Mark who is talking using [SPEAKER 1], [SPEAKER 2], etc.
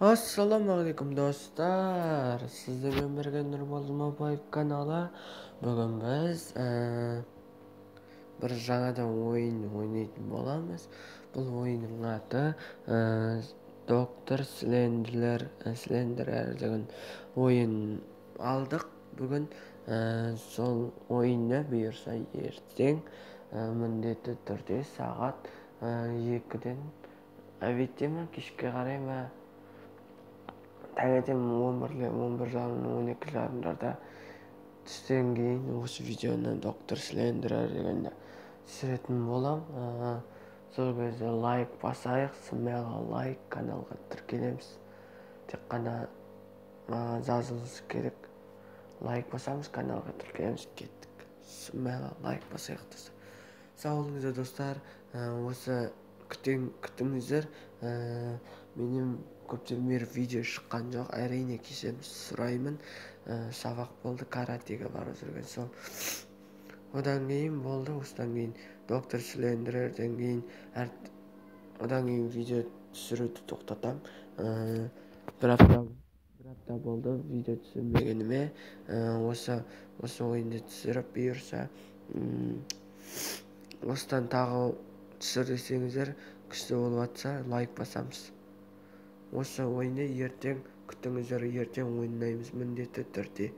[SPEAKER 1] Ассалаумағалейкум, достар! Сіздермен бірге Нұрбол Жұмабаев каналы. Бүгін біз бір жаңадан ойын ойнайтын боламыз. Бұл ойынның аты Доктор Слендер деген ойын алдық бүгін. Сол ойынды бұйырса ертең міндетті түрде сағат 2-ден обедте ма, кешке қарай ма, таңертең 11-де, 11:30, 12:30-дарда, түстен кейін осы видеоны, Доктор Слендер дегенді түсіретін болам. Сол кезде лайк басайық, смело лайк, каналға тіркелеміз. Тек қана маған жазылуыңыз керек. Лайк басамыз, каналға тіркелеміз, кеттік. Смело лайк басайық, достар. Сау болыңыздар, достар. Осы күтіңіздер. Менен көптен бері видео шыққан жоқ, әрине, кешірім сұраймын. Сабақ болды, каратэге барып жүрген сол. Одан кейін болды, осыдан кейін, Доктор Слендерден кейін, одан кейін видео түсіруді тоқтатамын. Бір апта болды видео түсірмегеніме. Осы ойынды түсіріп, бұйырса, осыдан тағы түсір десеңіздер, күшті болып жатса, лайк басамыз. Осы ойынды ертең күтіңіздер, ертең ойнаймыз міндетті түрде.